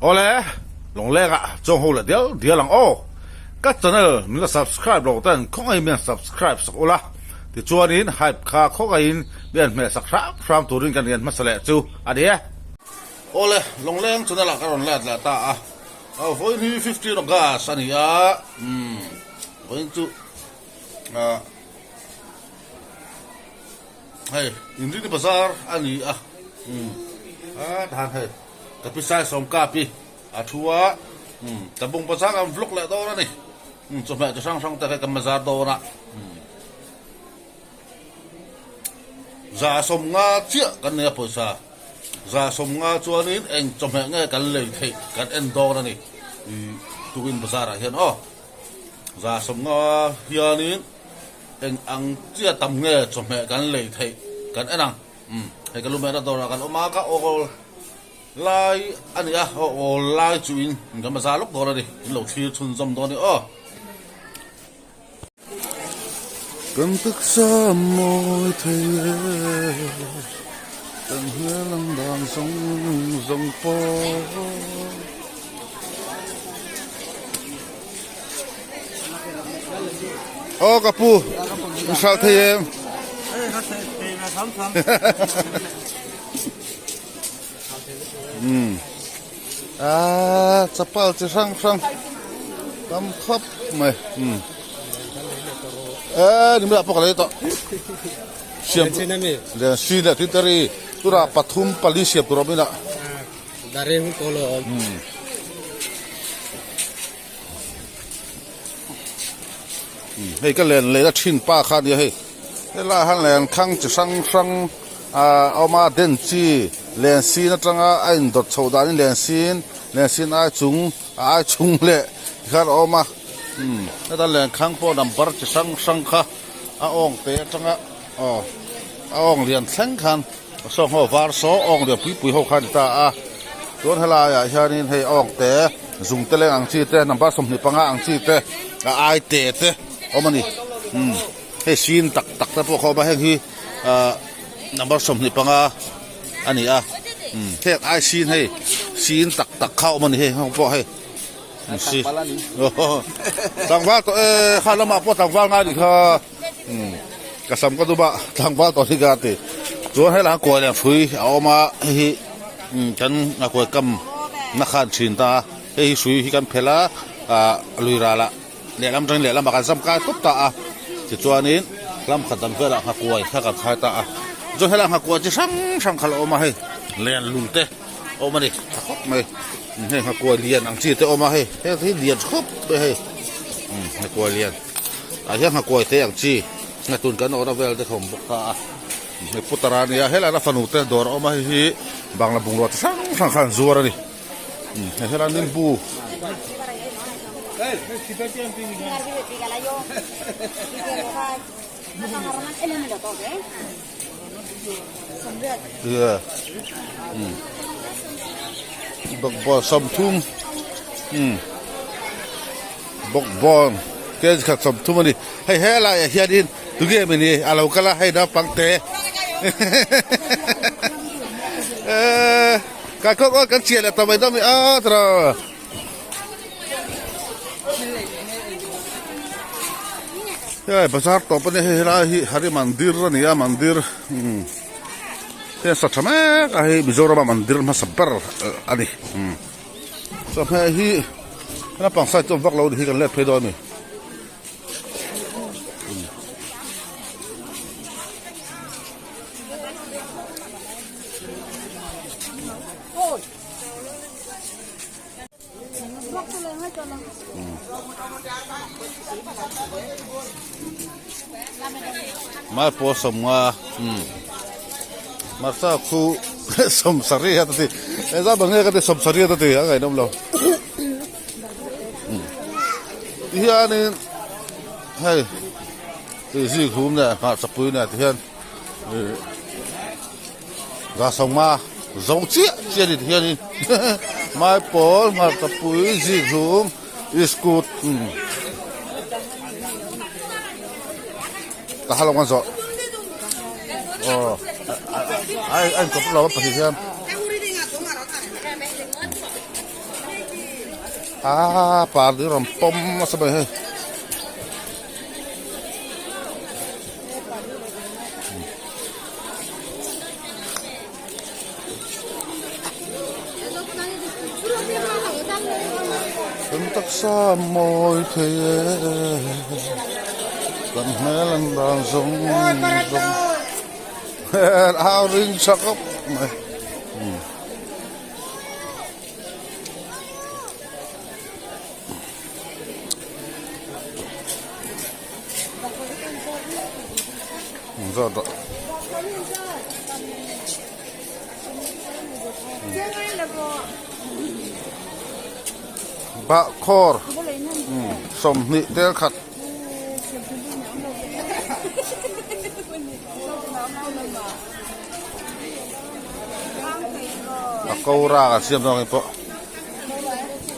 Awle, Lawngleng ah chuang ho leh dial dial ang aw. Ka channel min la subscribe lo ten khawngaihin min han subscribe sak ula, tichuanin hype kha khawngaihin min han hmeh sak hram hram turin kan rian hmasa leh chu a ni e. Awle, Lawngleng channel ah ka rawn let leh ta a, vawiin hi 15 August a ni a, umm vawiin chu ah hei Inrini bazar a ni a, umm ah tahan hei. Ka pi sai sawm kap i a thu a, umm tabung bazar kan vlog leh dawn a ni, umm chawhmeh chi hrang hrang te kha kan bazar dawn a, umm 150 chiah kan nei a pawisa, 150 chuanin eng chawhmeh nge kan lei theih kan en dawn a ni, ih tukin bazar ah hian aw 150 hianin eng ang chiah tam nge chawhmeh kan lei theih kan en ang. Umm hei ka lumehna dawrah kan awm a ka awl lai a ni a aw awl lai chu in kan bazar lawk dawn a ni in lo thlir chhunzawm dawn a ni aw. Kan taksa mawi thei e kan hmel ang dan zawng zawng pawh. Aw ka pu in hralh thei em? Umm ah chapal chi hrang hrang tam khawp mai umm eh nimla pawh ka lei tawh siam lian si leh tintari tunah pathum pali siam tur a awm inah. Hei ka len leh na thin pa kha ania hei helai ah hian len khang chi hrang hrang ah a awm a den chi len sin atanga a indawt chhoh danin len sin len sin ai chung a ai chung leh tikhan a awm a umm heta len khang pawh number chi hrang hrang kha a awng te atanga aw a awng lian thleng khan saw ho var saw awng lian pui pui ho kha a ni ta a chuan helai ah hianin hei awng te zung te leng ang chi te number 25 ang chi te a ai te te awm a ni umm hei sin tak tak te pawh kha awm a heng hi ah number 25 a ni a umm heng ai sin hei sin tak tak kha awm a ni hei heng pawh hei si tlangval tawh e kha lamah pawh tlangval ngai a nih kha. Umm ka sam ka dup a tlangval tawh hi ka ti chuan helai ah kuai leh hrui a awm a hei hi umm kan a kuai kam na khan thin ta a hei hi hrui hi kan phelh a ah lui ral ah lehlam atangin lehlam ah kan zam kai tawp ta a tichuanin ram khat dang velah nghakuai kha kan khai ta a chuan helai ah nghakuai chi hrang hrang kha la awm a hei lian lui te a awm a ni tha khawp mai hei nghakuai lian ang chi te a awm a hei heng te hi lian khawp mai hei umm nghakuai lian. Tah hian nghakuai te ang chi nghatun kan awrh a vel te thawm bawk kha a hei putar a nia helai a fanu te dawr a awm a hei hi bangla bungrua chi hrang hrang khan an zuar a ni hei helai nimbu bawkbawn 30 bawkbawn kg khat 30 a ni hei helai ah hianin tunge mawni a lo kal a hei naupang te eee kaikawk aw kan chiah leh ta mai dawn a ni a tiraw. Hei bazar tawp a nia hei helai hi Hari Mandir a ni a mandir umm hei a sa tha mek a hei Mizoram a mandir hmasa ber a ni umm chawhmeh hi naupang side chu awm vak lo a ni hi kan let phei dawn a ni. Mai pawh 50 umm hmarcha khu 70 a ti engzah bang nge ka ti 70 a ti a ngaihnawm lo umm tihianin hei tih zik hum leh hmarcha pui nen tihian ih. 50 zo chiah chiah a ni tihianin maipawl hmarcha pui zikhlum iskut umm ka ha lo ngan zawh aw a inkawp lo a pahnih hian. Aa pardi rawn pawm nasa mai hei. Kan taksa mawi thei e kan hmel an dan zawng zawng au ring tha khawp mai. Zawt rawh. Bahkhawr 20 tel khat. Pakora kan siam dawn ang pawh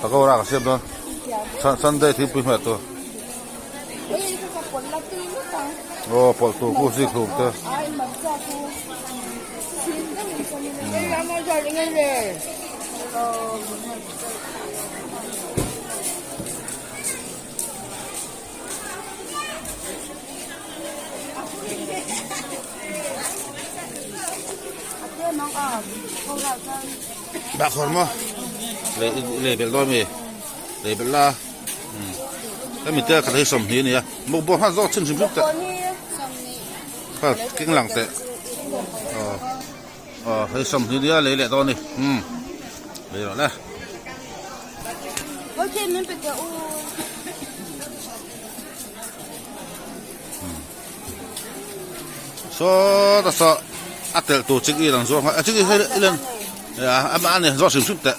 pakora kan siam dawn sunday thingpui hmeh tur aw pawlh tur khu zik hlum te Dah khawr maw lei lei belh dawn mi lei belh la hemi te khat hi 20 a ni a mukbang hman zawk chhin hrim hrim teh kha keng lang teh aw aw hei 20 a nia lei leh dawn a ni umm lei rawh le. Saw ta saw a telh tur chik i lang zawng a chik i hei i len a mah ani zawk hrim hrim teh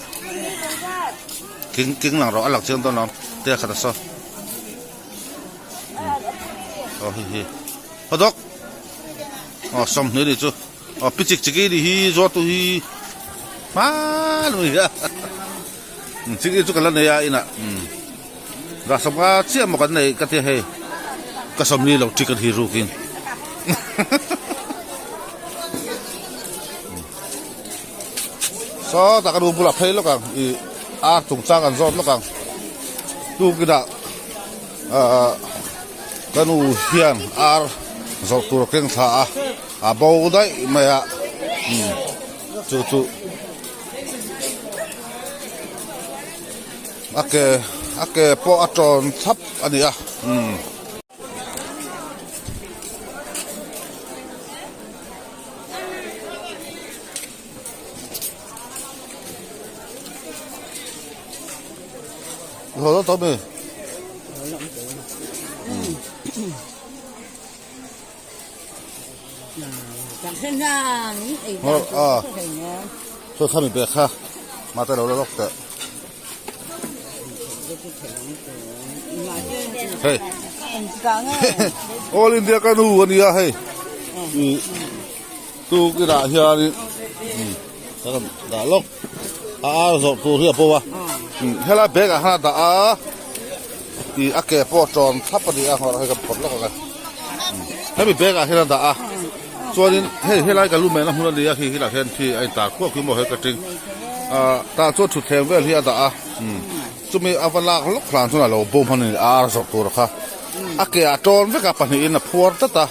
king king lang rawh a lang chiang dawn lo te khat a saw aw hei hi haw dawk aw 20 ni chu aw pi chik chik i ni hi zuar tu hi hma lui a chik i chu ka la nei a inah Dah sawmnga chiah maw kan neih ka tia hei ka sawmli lo ṭi kan hi rukin sawtah ka nu bulah phei lawk ang ih ar chungchang an zawt lawk ang tukinah ahh ka nu hian ar zawrh tur a keng thla a a bo daih mai a chu chu. A ke a ke pawh a tawn thlap a ni a umm. Haw dawn tawh mi? Saw khami bag kha mate lo la lawk teh. Hei All India ka nu a nia hei ih tukinah hianin ka rawn dah lawk a ar zawrh tur hi a bo a helai bag ah khan a dah a ih a ke pawh a tawn thlap a ni a hei ka phawrh lawk ang e hemi bag ah hian a dah a chuanin hei helai ka lu mehna hmun a ni a khi helaiah hian khi a intar khuap khi maw he ka ting ah tah chuan thutthleng vel hi a dah a chumi a va lak lawk hlan chuan a lo bawm hman a ni ar zawrh tur kha a ke ah tawn vek a pahnihin a phuar tlat a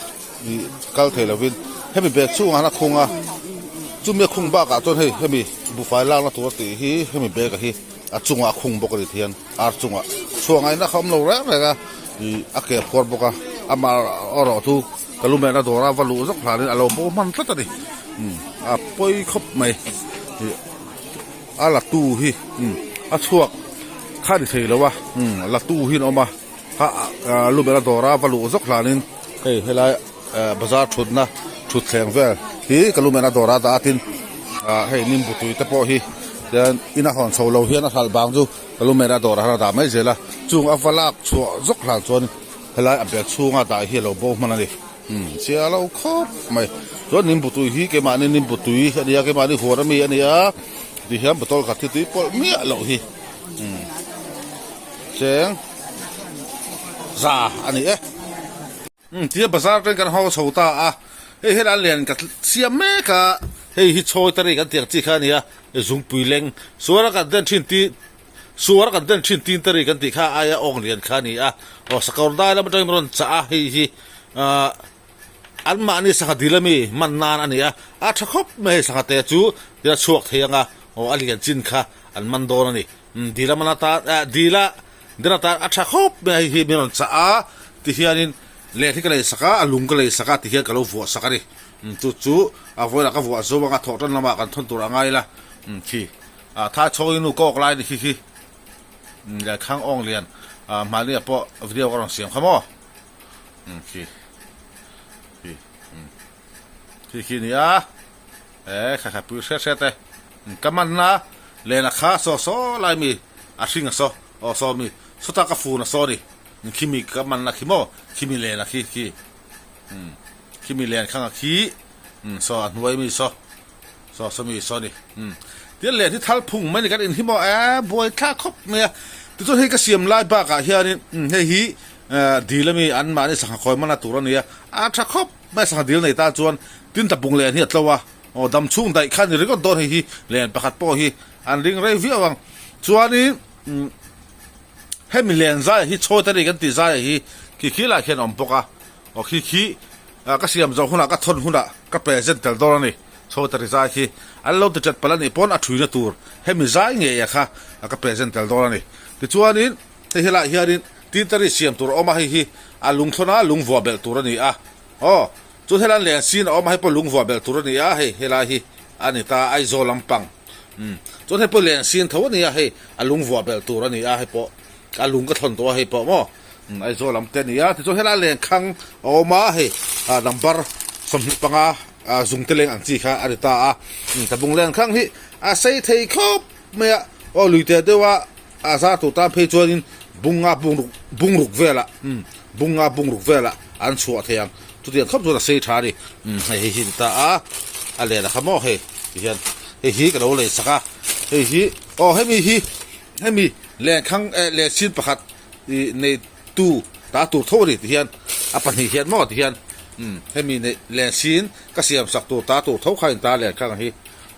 ih kal thei lovin hemi bag chhungah hian a khung a chumi a khung bakah chuan hei hemi buhfai lakna tur a tih hi hemi bag ah hi a chungah a khung bawk a ni thian. Ar chungah chhuah ngaihna kha awm lo reng reng a, ih a ke phuar bawk a, amah erawh chu ka lu mehna dawra va luh zawk hlanin a lo bo hman tlat a ni, umm a pawi khawp mai, ih a la tu hi umm a chhuak kha ni thei lo a, umm la tu hi an awm a, kha lu mehna dawra va luh zawk hlanin hei helai eh bazar thutna thutthleng vel hi ka lu mehna dawra dah a tin ah hei nimbu tui te pawh hi tian ina hawn chho lo hian a hralh bang chu. Ka lu mehna dawrah hian a dah mai zel a, chung a va lak chhuah zawk hlan chuan helai a bag chhunga dah hi a lo bo hman a ni. Umm chhia lo khawp mai. Chuan nimbu tui hi keimahni nimbu tui a nia, keimahni huan ami a nia, tihian bottle khat hi tui pawlh miah loh hi. Umm cheng za a ni e. Umm tia bazar atangin kan ho chho ta a, hei hian an lian ka siam mek a, hei hi chhawi ta ri kan tih ang chi kha a nia, zungpui leng sual a kan den thin tih. Suar kan den thin tin tari kan tih kha aia awng lian kha a ni a, aw sakawr dai lam atangin rawn chah a, hei hi ahh anmahni sangha dil ami man nan a ni a, a tha khawp mai hei sangha te chu tia chhuak thei anga aw a lian chin kha an man dawn a ni. Umm dil a man atan eh dil a den atan a tha khawp mai a, hei hi min rawn chah a tihianin leh hi ka lei sak a, a lung ka lei sak a tihian ka lo vuah sak a ni. Umm chu chu a vawilah ka vuah zo anga thawh tan lamah kan thawn tur a ngai la, umm khi. Ah tha chhawng in nu kawk lai ni khi khi lian khang awng lian ah mahni ah pawh video ka rawn siam kha maw umm khi khi umm khi khi nia eh kha kha pui hriat hriat e ka man na len a kha saw saw lai mi a hring a saw aw saw mi sawta ka fun a saw ni khi mi ka man na khi maw khi mi len a khi khi umm khi mi len khang a khi umm saw a hnuai mi saw. Saw saw mi saw ni. Umm. Tian leh hi thal phung mai ni kan inhlim aw eh buai thlak khawp mai a. Tichuan hei ka siam lai bakah hianin umm hei hi eh dil ami an mahni sangha khawi hmana tur a ni a. A tha khawp mai a sangha dil nei tan chuan tin tlabung len hi a tlo a. Aw dam chhung daih kha ni ringawt dawn hei hi len pakhat pawh hi an ring rei viau ang. Chuanin umm hemi len zai hi chhawi ta ni kan tih zai hi khi khi lah khian a awm bawk a. Aw khi khi ka siam zawh hunah ka thawn hunah ka present tel dawn a ni. Chhawtari zai khi an lo ti ṭat palh a nih pawn a ṭhuina tur hemi zai ngei a kha ka present tel dawn a ni. Tichuanin hei helaiah hianin tintari siam tur a awm a, hei hi a lungthlawn a lung vuah belh tur a ni a. Aw chuan helai an len sin a awm a, hei pawh lung vuah belh tur a ni a, hei helai hi a ni ta Aizawl lampang. Umm chuan hei pawh len sin tho a ni a, hei a lung vuah belh tur a ni a, hei pawh a lung ka thlawn tawh a hei pawh maw. Aizawl lam te a ni a, tichuan helai lenkhang a awm a, hei number 25 zungte leng ang chi kha a ni ta a, tlabung lenkhang hi a sei thei khawp mai a, aw lui teh deuh a a zar tur tan phei chuanin bunga bungruk bungruk velah bunga bungruk velah an chhuah thei ang, chutiang khawp chuan a sei tha a ni, hei hei hi a ni ta a, a len a kha maw hei tihian hei hi ka lo lei sak a, hei hi aw hemi hi hemi lenkhang eh lensin pakhat. I nei tu ta tur tho a ni tihian a pahnih hian maw tihian umm hemi neih len sin ka siam sak tur ta tur tho kha in ta len khang hi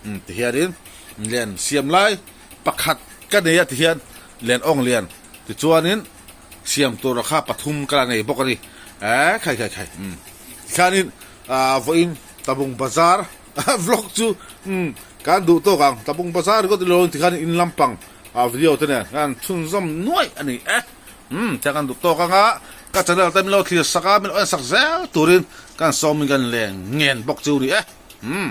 umm tihianin len siam lai pakhat ka nei a tihian len awng lian tichuanin siam tur kha pathum ka la nei bawk a ni eh khai khai khai umm tikhanin ah vawiin tabung bazar vlog chu umm kan duh tawk ang tabung bazar ringawt ilo tikhanin in lampang A video te nen hian chhunzawm nuaih a ni e. Umm tiang kan duh tawk anga ka channel te min lo thlir sak a, min lo en sak zel turin kan sawmin kan leng ngen bawk chu ni e. Umm.